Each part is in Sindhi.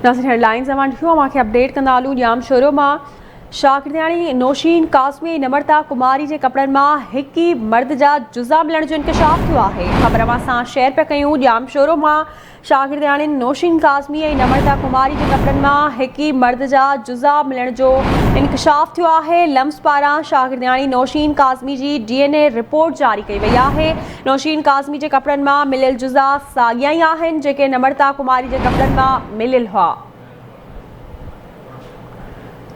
ناظرين هيڊ لائنز اوهان ڏٺيون اوهان کي اپڊيٽ ڪندا هلون ڄامشورو مان شاگردياڻي نوشين قاسمي ۽ نمرتا ڪماري جي ڪپڙن مان هڪ ئي مرد جا جزا ملڻ جو انڪشاف ٿيو آهي خبر اوهان سان شيئر پيا ڪيون ڄامشورو مان شاگردياڻين نوشين ڪاظمي ۽ نمرتا ڪماري جي ڪپڙن مان هڪ ئي مرد جا جزا ملڻ جو انڪشاف ٿيو آهي، لمس پاران شاگردياڻي نوشين ڪاظمي جي ڊي اين اي رپورٽ جاري ڪئي وئي آهي، نوشين ڪاظمي جي ڪپڙن مان مليل جزا ساڳيا ئي آهن جيڪي نمرتا ڪماري جي ڪپڙن مان مليل هئا.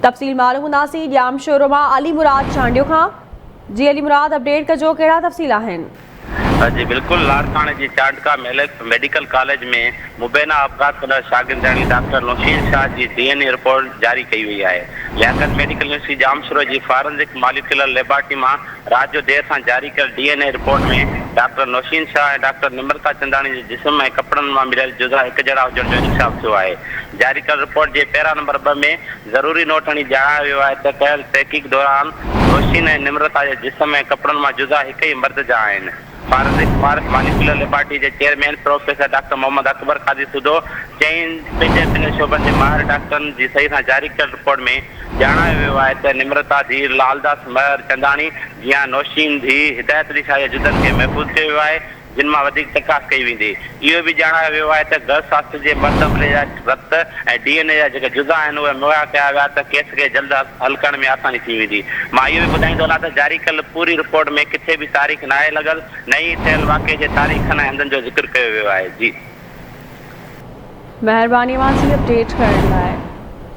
تفصيل معلوم هونداسين ڄامشورو مان علي مراد چانڊيو کان جي علي مراد اپڊيٽ ڪجو ڪهڙا تفصيل آهن. جي بلڪل لاڙڪاڻي جي چانڊڪا ميڊيڪل ڪاليج ۾ مبينا آپگهات ڪندڙ شاگردياڻي ڊاڪٽر نوشين شاهه جي ڊي اين اي رپورٽ جاري ڪئي وئي آهي. لياقت ميڊيڪل يونيورسٽي ڄامشورو جي فارنزڪ ماليڪيولر ليبارٽري مان رات جو دير سان جاري ڪيل D N A report ۾ doctor Nausheen Shah ۽ doctor Namrata Chandani جي جسم ۽ ڪپڙن مان مليل جزا هڪ جهڙا هجڻ جو انڪشاف ٿيو آهي. جاري ڪيل رپورٽ جي پيرا نمبر ٻه ۾ ضروري نوٽ هڻي ڄاڻايو ويو آهي ته ڪيل تحقيق دوران نوشين ۽ نمرتا جي جسم ۽ ڪپڙن مان جزا هڪ ئي مرد جا آهن. فارنزڪ ماليڪيولر ليبارٽري جي chairman professor doctor Muhammad Akbar Qazi سوڌو چئن پنجن پنجن شعبن جي ماهر ڊاڪٽرن جي صحيح سان جاري ڪيل رپورٽ ۾ ڄاڻايو ويو آهي ته نمرتا ڌيء لالداس مهر چنداڻي جيان نوشين ڌيء هدايت علي شاهه جي جزن کي محفوظ ڪيو ويو آهي جن مان وڌيڪ چڪاس ڪئي ويندي. اهو به ڄاڻايو ويو آهي ته گرلس هاسٽل جي مرد عملي جا رت ۽ ڊي اين اي جا جيڪي جزا آهن اهي مهيا ڪيا ويا ته ڪيس کي جلد حل ڪرڻ ۾ آساني ٿي ويندي. مان اهو به ٻڌائيندو هلان ته جاري ڪيل پوري رپورٽ ۾ ڪٿي به تاريخ ناهي لڳل نه ئي ٿيل واقعي جي تاريخن ۽ هنڌن جو ذڪر ڪيو ويو آهي. جي. مهرباني اوهان جي اپڊيٽ ڪرڻ لاء.